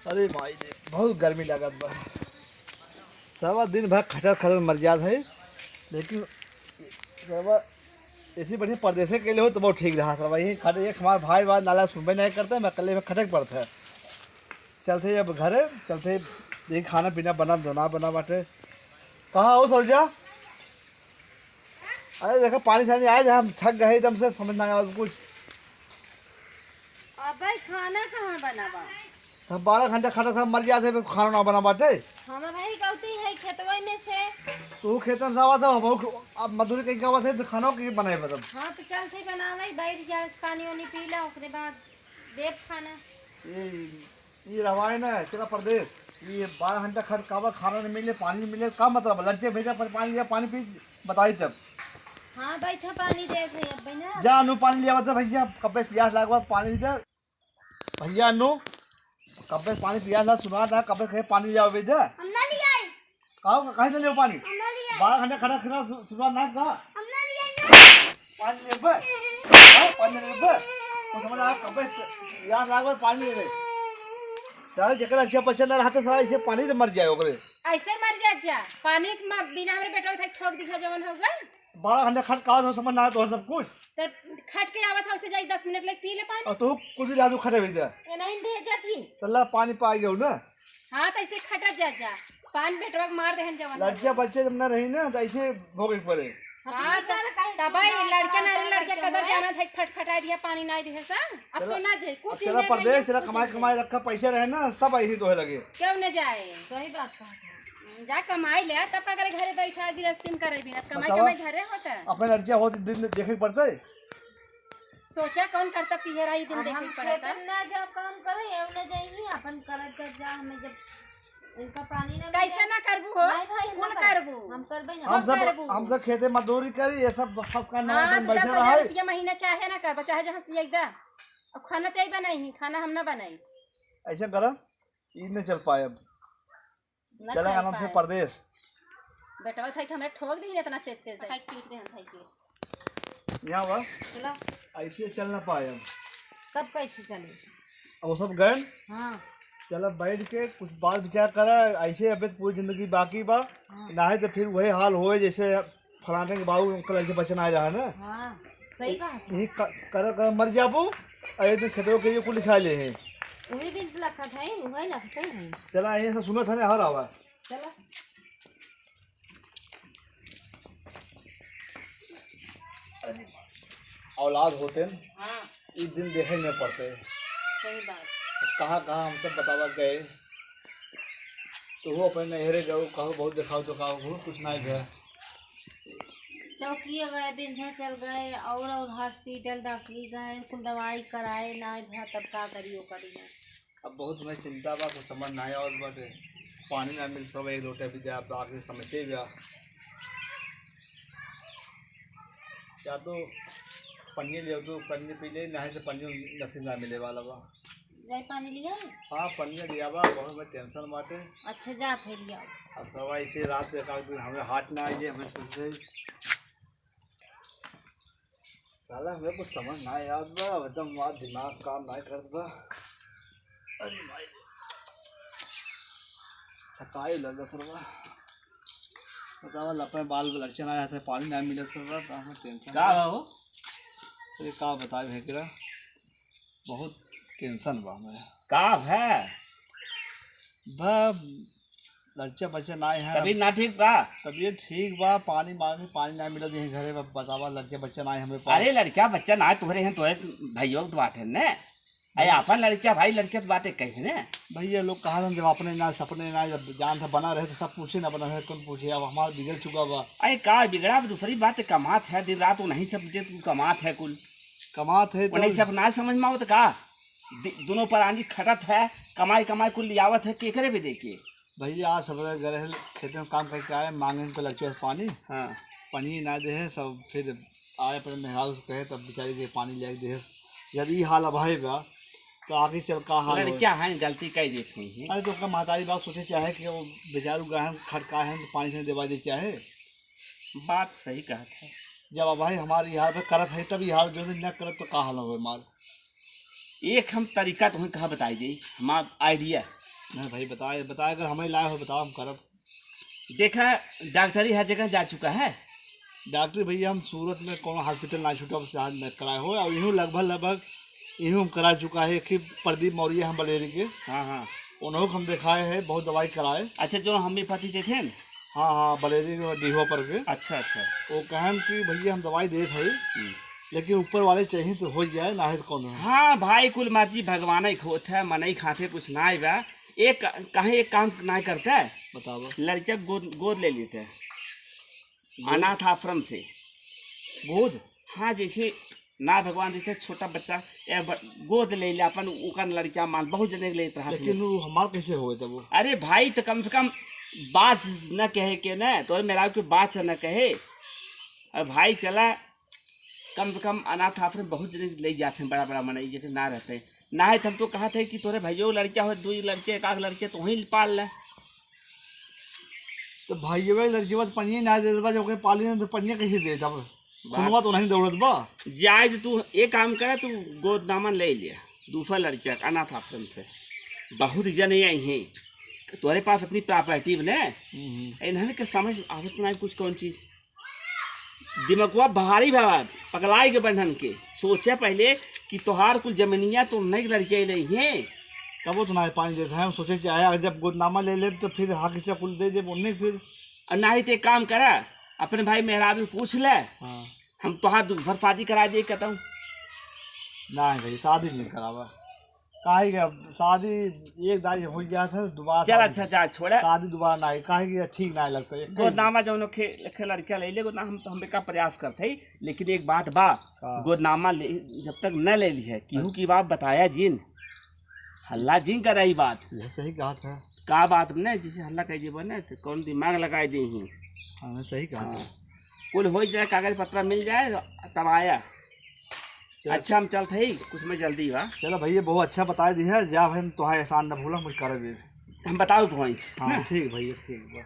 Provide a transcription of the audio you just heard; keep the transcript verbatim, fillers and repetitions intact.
अरे भाई रे, बहुत गर्मी लागत बा। सरवा दिन भर खटत खटत मर जात है, लेकिन सरवा ऐसी बढ़िया परदेसे के लिए हो तो बहुत ठीक रहा। सरवा यही खटे, एक हमार भाई बा नाला सुनबे नहीं करता, मैं अकेले में खटे के पड़ता है। चलते अब घरे, चलते देखी खाना पीना बना, बना, बना बाटे। कहाँ हो सलजा? अरे देखो, पानी सानी आए, हम थक गए एकदम से, समझ ना आया कुछ। अबे खाना कहाँ बनावा? हम बारह घंटा खटा था, मर जाते, खाना ना बना बाटे। हम भाई गलती है खेतवे में से। तू खेतन से आवा था, अब मजदूरी कहीं का आवा था, तो खाना के बनाए बतब। हाँ, तो चल थे बनावे, बैठ जा, पानी वानी पी ला, ओकरे बाद देब खाना। ये, ये रवाए ना, चला परदेस। ये बारह घंटा खट कावा, खाना नहीं मिले, पानी नहीं मिले, का मतलब? लज्जे भेजा पर पानी लिया, पानी पी, बताई तब। हाँ, बैठा, पानी दे थे अब ना। जा अनु, पानी लिया बता भैया, कब्बे प्यास लागवा, पानी दे। भैया अनु, कब्बे पानी पियास ला, सुना था, कब्बे कहे पानी लिया बे दे। हम ना ले आए। का, कहीं से ले पानी? हम ना ले आए। बारह घंटा खड़ा खड़ा सु-, सुना ना का? हम ना ले आए ना। पानी लेबे? हाँ, पानी लेबे? तो समझ आ, कब्बे प्यास लागवा, पानी ले ले। साला जेकर अच्छा पसंद ना रहता, साला इसे पानी से मर जाए ओकरे। ऐसे मर जात जा, पानी के म-, बिना हमरे बेटवा के ठोक दिखा जवन हो गए। बारह घंटा खट का हो, समझ ना आए तो सब कुछ। तो खट के आवत हो, उसे जाई दस मिनट लग पी ले पानी। और तू कुछ भी जादू खटे भी दे। ये नहीं भेजत ही। चला पानी पा गयो ना। हाँ, तो ऐसे खटत जा, जा। पान बेटवा के मार देहन जवन हो लज्जा गए। बच्चे जब ना रही ना, तो ऐसे भोगे पड़े। हाँ, तो तब ही लड़के ना, लड़के कदर जानत है, खटखटाई दिया, पानी ना दिए सा। अब तो ना दे, कुछ चला नहीं परदेस, चला कमाई, कमाई रखा, पैसे रहे ना, सब ऐसे दोहे लगे। क्यों न जाए? सही बात कहा। जा कमाई ले, तब का करे घरे बैठा गिरस्ती में करे बिना, कमाई, बतावा, कमाई घरे होता। अपने लड़कियां होती दिन देखे के पड़ता है। सोचा कौन करता पिहरा, ई दिन अब देखे हम के पड़ता। खेतन ना जाओ काम करे, एउ ना जाइए, अपन करत जा, जा, हमें जब इनका पानी ना कैसे मिले। ना करबू हो? नहीं भाई, हम कौन ना करब। करबू? हम करबे ना। हम हम सब, करबू। हम सब खेते मजदूरी करी, ये सब, सब का नाम हाँ, अपन तो बैठे दस हजार रहे। रुपया महीना चाहे ना करबा, चाहे जहाँ से लिया दा। अब खाना ते ही बनाई, खाना हम ना बनाई। ऐसे करब, ई नहीं चल पाए अब। ना चला चल आराम से पाए। परदेस। बेटवा था कि हमरा ठोक दी इतना तेज तेज है, पीट दे हम था कि। यहाँ बा। चला। ऐसे चल ना पाए अब। तब कैसे चले? अब वो सब गए। हाँ। चला बैठ के कुछ बात विचार करा, ऐसे अबे तो पूरी जिंदगी बाकी बा। हाँ। ना है तो फिर वही हाल होए जैसे फलाने के बाबू अंकल ऐसे बचन आए रहा ना। हाँ, सही बात है। यही क-, कर, कर मर जाबू, और एक दिन खेतवा के ये कुल खा ले हैं। वही भी लखत है, वही लगते हैं। चला, ये सब सुनत है ना, हर आवा। चला। अरे, औलाद होते न, हाँ। ई दिन देखे न पड़ते। सही बात। कहाँ, कहाँ हम सब बतावा गए। तो वो अपने नैहरे गए, कहो बहुत देखाओ तो कहो, बहुत कुछ नहीं गया। चौकिया गए, विंध्याचल गए, और, और हॉस्पिटल, डॉक्टरी गए, कुल दवाई कराए, ना भा, तब का करी, वो करी ना। अब बहुत हमें चिंता बा, कुछ समझ ना आवत बाटे। पानी ना मिल सके, एक लोटा भी दे, अब आखिर समस्या ही बा। या तो पनिया ले, तो पनिया पी ले, नहीं तो पनिया नसीब ना मिले वाला बा। जाए पानी लिया? हाँ, पनिया लिया बा, बहुत में टेंशन बाटे। अच्छा, जा थे लिया। अब सब ऐसे रात के एक आध दिन हमें हाथ ना आइए, हमें सोचे। साला हमें कुछ समझ ना याद बा, एकदम हमार दिमाग काम ना करत बा। अरे भाई, थकाई लगा सरवा। बतावा, लपे बाल बलक्षण आ जाते, पानी ना मिले सरवा, तो हमें टेंशन का बा। बा हो? अरे का बताए भेकरा, बहुत टेंशन बा हमें। का है? बा, लड़का बच्चा ना है। तबीयत ना ठीक बा? तबीयत ठीक बा, पानी मांगे, पानी ना मिलत है घरे बा, बतावा, लड़का बच्चा ना है हमरे पास। अरे लड़का बच्चा ना है तोहरे हैं, तोहरे भैया के तो बात है ने। अरे भैया। आपन लड़का भाई लड़का तो बात एक कही है ने। भैया लोग कहा था जब अपने ना सपने ना, जब जान था बना रहे तो सब पूछे ना बना रहे, कौन पूछे, अब हमारा बिगड़ चुका बा। अरे का बिगड़ा, अब दूसरी बात है, कमात है दिन रात, वो नहीं सब दे तू कमात है कुल। कमात है तो उन्हें सब ना समझ में आवत का? दि-, दोनों परानी खटत है, कमाई कमाई कुल लियावत है, केकरे पे देके? भैया, आज सबेरे गए रहे, खेते में काम करके आए, मांगे तो लड़के से पानी, हाँ। पानी ना दे है, सब फिर आए अपने मेहरारू से कहे, तब बेचारी के पानी ले दे है। जब ई हाल अब है बा, तो आगे चल का हाल होई? लड़कियां हैं, गलती कई देत हुई हैं। अरे, तो ओकर महतारी बात सोचे चाहे कि वो बेचारू गए हैं, खटका है, तो पानी से देवा दे चाहे। बात सही कहत है। जब अब भाई हमारे यहाँ पे करत है, तब यहाँ जो न करत तो का हाल होई हमार? एक हम तरीका तुम्हें कहा बताई दे, हमार idea। नहीं भाई, बताए, बताए, अगर हमें लाए हो, बताओ, हम करब। देखा, डॉक्टरी हर जगह जा चुका है। डॉक्टरी भैया, हम सूरत में कोनो हॉस्पिटल ना छूटा, बस आज मैं कराए हो, और इहूँ लगभग, लगभग इहूँ हम करा चुका है। एक ही प्रदीप मौर्य हम बलेरी के, हाँ, हाँ। उन्हों को हम दिखाए हैं, बहुत दवाई कराए। अच्छा, जो होम्योपैथी देखे न? हाँ, हाँ, बलेरी में डीहो पर के। अच्छा, अच्छा। वो कहन कि भैया, हम दवाई देत है, हम्म। लेकिन ऊपर वाले चाहिए तो हो जाए, ना है तो कौन है। हाँ भाई, कुल मर्जी भगवान ही होत है, मन ही खाते कुछ ना बा। एक, कहीं एक काम ना करता है। बताओ। लड़का गोद, गोद ले लेते हैं। गोद? अनाथ आश्रम से। गोद? हाँ, जैसे ना भगवान देते छोटा बच्चा, ए, ब-, गोद ले ले अपन, ओकर लड़का मान, बहुत जने के लेत रहत लेकिन है। वो हमार कैसे होए तब वो? अरे भाई, तो कम से कम बात न कहे के न, तोरे मेहरारू के बात न कहे। अरे भाई, चला, कम से कम अनाथ आश्रम बहुत जने ले जाते हैं, बड़ा बड़ा मनई जेके ना रहते हैं। ना है तो हम तो कहत है कि तोरे भाइयों लड़का हो, दो लड़के, एक आध लड़के तो वहीं पाल ले। तो भाई, ये लड़की बात पनिया ना दे बा, जब कोई पाली ना तो पनिया कैसे दे तब? बात खुनवा तो नहीं दौड़त बा। जाए तो तू एक काम करे, तू गोदनामा ले ले, दूसरा लड़का अनाथ आश्रम से। बहुत जने आई हैं, तोरे पास इतनी प्रॉपर्टी बने, हम्म। इन्हन के समझ आवत ना कुछ कौन चीज। दिमगवा भारी बा, पगलाई के बंधन के। सोचे पहले कि तोहार कुल जमीनिया तो नहीं लड़के रही हैं। तब वो तो ना पानी देता है, हम सोचे कि आया, जब गोदनामा ले ले तो फिर हक से कुल दे दे, उन्हें फिर। और ना ही तो एक काम करा, अपने भाई मेहरारू पूछ ले, हाँ। हम तोहार दूसर शादी करा दे कहता हूँ। नहीं भाई, शादी नहीं करावा। काहे कि अब शादी एक दाई हो गया था, दोबारा चल, शादी, अच्छा, अच्छा, छोड़ा। शादी दोबारा ना आई, काहे कि ठीक ना लगता है। गोदनामा जौन खे-, खे लड़का ले ले, गोदनामा हम तो, हम का प्रयास करते हैं, लेकिन एक बात बा, हाँ। गोदनामा ले, जब तक न ले ली है, केहू की बात बताया जिन, हल्ला जिन कराई बात। यह सही कहा था। का बात ने, जैसे हल्ला कह दिए बने, तो कौन दिमाग लगाए दे ही। हाँ, सही कहा था। हाँ। कुल हो जाए, कागज पत्र मिल जाए, तब आया। चल। अच्छा, हम चलत हई, कुछ में जल्दी बा। चलो भैया, बहुत अच्छा बताए दी है, जा भाई, हम तोहार एहसान न भूला, कुछ करबे। हम बताओ तो भाई, हाँ, ना? ठीक भैया, ठीक बा।